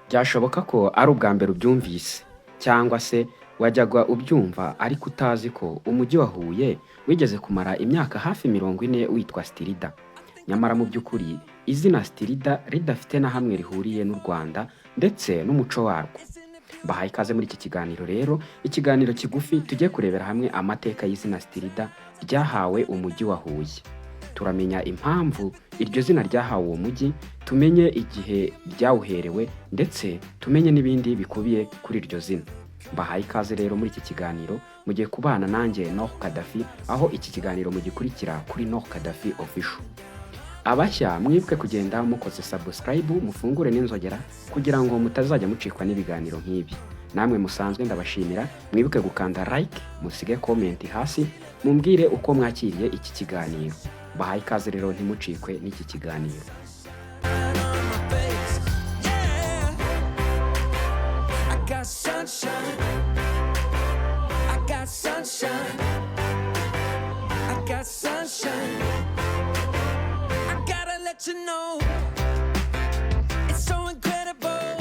Byashoboka ko ari ubwa mbere ubyumvise cyangwa se wajyaga ubyumva ariko utazi ko umujyi wa Huye wigeze kumara imyaka hafi 40 witwa Sitirida. Nyamara mu by'ukuri izina Sitirida ridafite na hamwe rihuriye n'u Rwanda ndetse n'umuco warwo. Mbahaye ikaze muri iki kiganiro rero, ikiganiro kigufi tugiye kurebera hamwe amateka y'izina Sitirida ryahawe umujyi wa Huye. Turamenya impamvu iryo zina ryahawe uwo mujyi, tumenye igihe ryawuherewe ndetse tumenye n'ibindi bikubiye kuri iryo zina. Mbahaye ikaze rero muri iki kiganiro, mugiye kubana nanjye Noh Kadafi, aho iki kiganiro mugikurikira kuri Noh Kadafi Official. Abashya mwibuke kugenda mukoze subscribe, mufungure n'inzogera kugira ngo mutazajya mucikwa n'ibiganiro nk'ibi. Namwe musanzwe ndabashimira, mwibuke gukanda like, musige comment hasi, mumbwire uko mwakiriye iki kiganiro. Bahaye ikaze rero, ntimucikwe n'iki kiganiro. On my face. Yeah. I got sunshine. I got sunshine. I got sunshine. I gotta let you know. It's so incredible.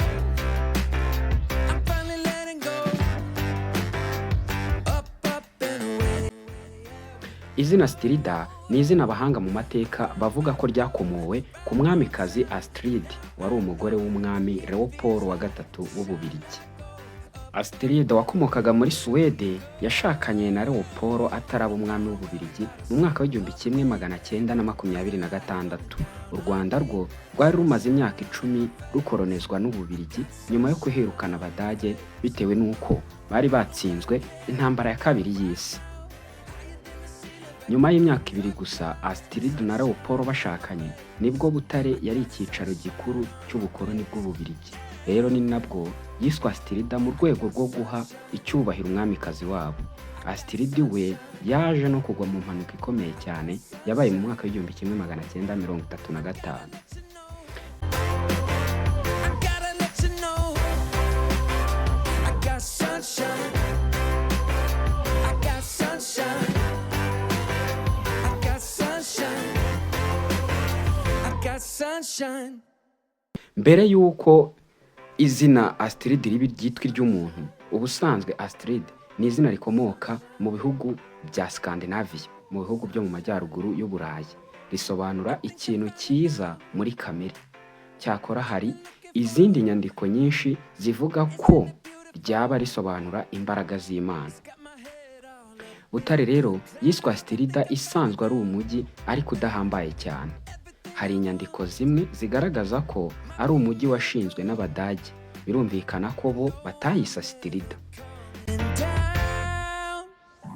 I'm finally letting go. Up, up and away. Izina Sitirida ni izina abahanga mu mateka bavuga ko ryakomowe ku mwamikazi Astrid, wari umugore w'umwami Leopold wa gatatu w'Ububirigi. Astrid wakomokaga muri Suwede yashakanye na Leopold ataraba umwami w'Ububirigi mu mwaka w'1926. U Rwanda rwo rwari rumaze imyaka 10 rukoronezwa n'Ububirigi nyuma yo kuhirukana Abadage bitewe n'uko bari batsinzwe intambara ya kabiri y'isi. Nyuma y'imyaka 2 gusa Astrid na Leopold bashakanye, nibwo Butare yari icyicaro gikuru cy'ubukoloni bw'Ububirigi. Rero ni nabwo yiswe Astrida mu rwego rwo guha icyubahiro umwamikazi wabo. Astrid we yaje no kugwa mu mpanuka ikomeye cyane yabaye mu mwaka w'1935. I gotta let you know. I got sunshine. I got sunshine. I got sunshine. I got sunshine. Mbere y'uko izina Astrid riba ryitwa iry'umuntu, ubusanzwe Astrid ni izina rikomoka mu bihugu bya Scandinavia, mu bihugu byo mu majyaruguru y'Uburayi. Risobanura ikintu cyiza muri kamere. Cyakora hari izindi nyandiko nyinshi zivuga ko ryaba risobanura imbaraga z'Imana. Butare rero yiswe Astrida isanzwe ari umujyi ariko udahambaye cyane. Hari inyandiko zimwe zigaragaza ko ari umujyi washinzwe n'Abadage. Birumvikana ko bo batayise Astrida. And down.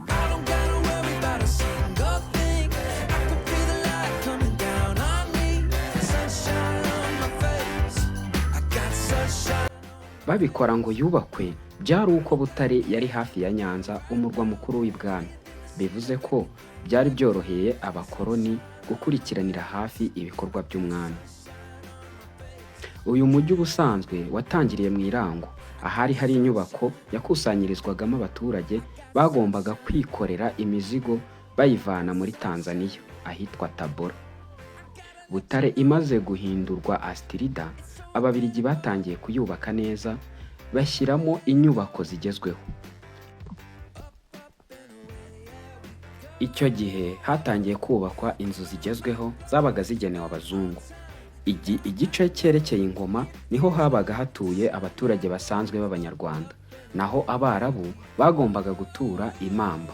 I don't gotta worry about a single thing. I can feel the light coming down on me. Sunshine on my face. I got sunshine. Babikora ngo yubakwe byari uko Butare yari hafi ya Nyanza, umurwa mukuru w'ibwami. Bivuze ko byari byoroheye abakoloni gukurikiranira hafi ibikorwa by'umwami. Uyu mujyi ubusanzwe watangiriye mu Irango, ahari hari inyubako yakusanyirizwagamo abaturage bagombaga kwikorera imizigo bayivana muri Tanzania ahitwa Tabora. Butare imaze guhindurwa Astrida, Ababiligi batangiye kuyubaka neza, bashyiramo inyubako zigezweho. Icyo gihe hatangiye kubakwa inzu zigezweho zabaga zigenewe abazungu. Igice cyerekeye Ingoma niho habaga hatuye abaturage basanzwe b'Abanyarwanda, naho Abarabu bagombaga gutura i Mamba.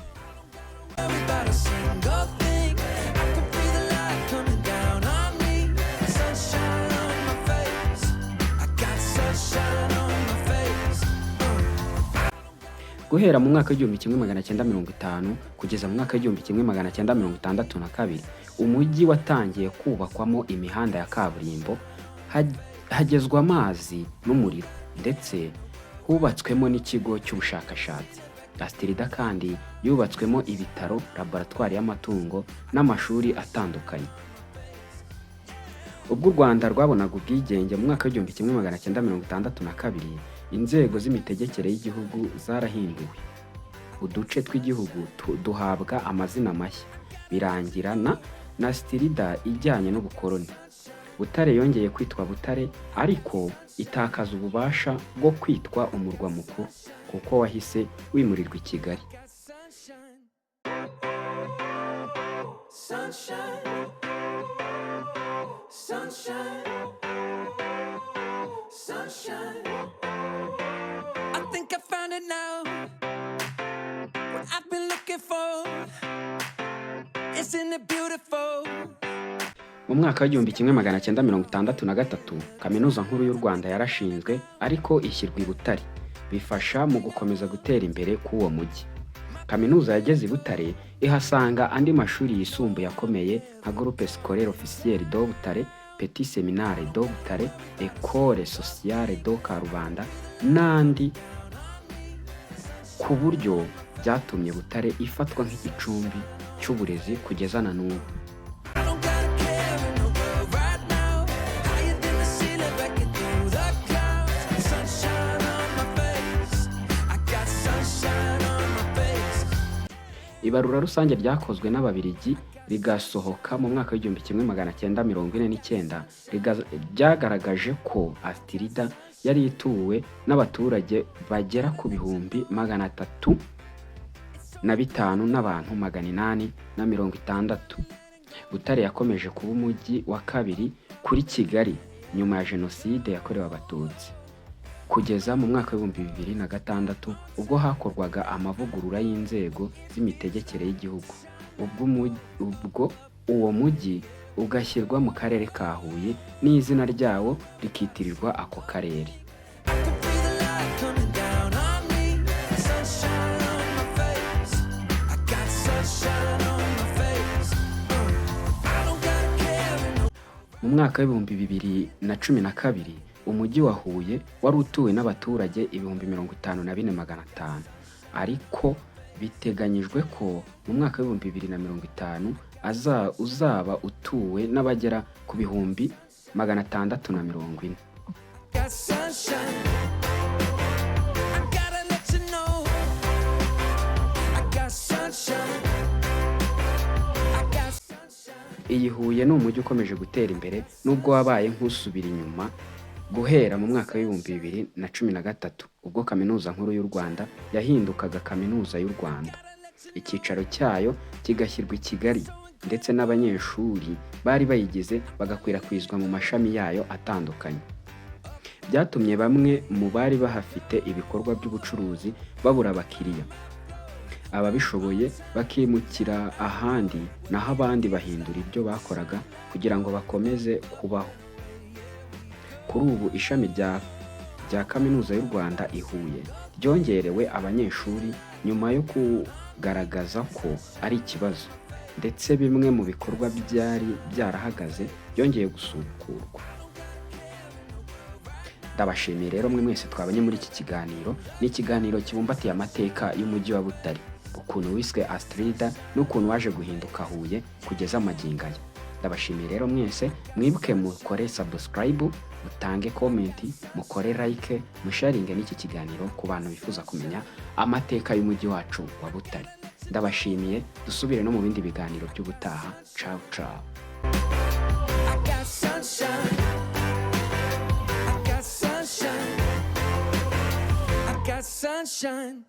About a single thing. I can feel the light coming down on me. Sunshine on my face. I got sunshine on my face. Guhera mu mwaka w'1950 kugeza mu mwaka w'1962, umujyi watangiye kubakwamo imihanda ya kaburimbo, hagezwa amazi n'umuriro, ndetse hubatswemo n'ikigo cy'ubushakashatsi. Astrida kandi yubatswemo ibitaro, laboratwari y'amatungo n'amashuri atandukanye. Ubwo u Rwanda rwabonaga ubwigenge mu mwaka w'1962, inzego z'imitegekere y'igihugu zarahinduwe, uduce tw'igihugu duhabwa amazina mashya, birangirana na Sitirida ijyanye n'ubukoloni. Butare yongeye kwitwa Butare, ariko itakaza ububasha bwo kwitwa umurwa mukuru kuko wahise wimurirwa i Kigali. Got sunshine. Sunshine. Sunshine. Sunshine. I think I found it now. What I've been looking for. Isn't it beautiful? Mu mwaka wa 1963, Kaminuza Nkuru y'u Rwanda yarashinzwe, ariko ishyirwa i Butare, bifasha mu gukomeza gutera imbere k'uwo mujyi. Kaminuza yageze i Butare ihasanga andi mashuri yisumbuye akomeye nka Groupe Scolaire Officiel de Butare, Petit Séminaire de Butare, École Sociale de Karubanda n'andi, ku buryo byatumye Butare ifatwa nk'igicumbi cy'uburezi kugeza na n'ubu. I don't got a care in the world right now. Higher than the ceiling, breaking through the clouds. Sunshine on my face. I got sunshine on my face. Ibarura rusange ryakozwe n'Ababiligi rigasohoka mu mwaka wa 1949 ryagaragaje ko Astrida yari ituwe n'abaturage bagera ku 305,860 n'abantu. Butare yakomeje kuba umujyi wa kabiri kuri Kigali nyuma ya Jenoside yakorewe Abatutsi, kugeza mu mwaka wa 2006, ubwo hakorwaga amavugurura y'inzego z'imitegekere y'igihugu, ubwo uwo mujyi ugashyirwa mu karere ka Huye n'izina ryawo rikitirirwa ako karere. I can feel the light coming down on me. Sunshine on my face. I got sunshine on my face. I don't got a care in the Mu mwaka wa 2012, umujyi wa Huye wari utuwe n'abaturage 54,500, ariko biteganyijwe ko mu mwaka wa 2050 uzaba utuwe n'abagera ku 640,000. Got sunshine. I gotta let you know. I got sunshine. I got sunshine. Iyi Huye ni umujyi ukomeje gutera imbere, nubwo wabaye nk'usubira inyuma guhera mu mwaka wa 2013, ubwo Kaminuza Nkuru y'u Rwanda yahindukaga Kaminuza y'u Rwanda, icyicaro cyayo kigashyirwa i Kigali, ndetse n'abanyeshuri bari bayigize bagakwirakwizwa mu mashami yayo atandukanye. Byatumye bamwe mu bari bahafite ibikorwa by'ubucuruzi babura abakiriya, ababishoboye bakimukira ahandi, naho abandi bahindura ibyo bakoraga kugira ngo bakomeze kubaho. Kuri ubu ishami rya Kaminuza y'u Rwanda i Huye ryongerewe abanyeshuri nyuma yo kugaragaza ko ari ikibazo, ndetse bimwe mu bikorwa byari byarahagaze byongeye gusubukurwa. Ndabashimiye rero mwe mwese twabanye muri iki kiganiro. Ni ikiganiro kibumbatiye amateka y'umujyi wa Butare, ukuntu wiswe Astrida n'ukuntu waje guhinduka Huye kugeza magingo aya. Ndabashimiye rero mwese. Mwibuke mukore subscribe, mutange comment, mukore like, musharinge n'iki kiganiro ku bantu bifuza kumenya amateka y'umujyi wacu wa Butare. Ndabashimiye, dusubire no mu bindi biganiro by'ubutaha. Ciao ciao. I got sunshine. I got sunshine. I got sunshine.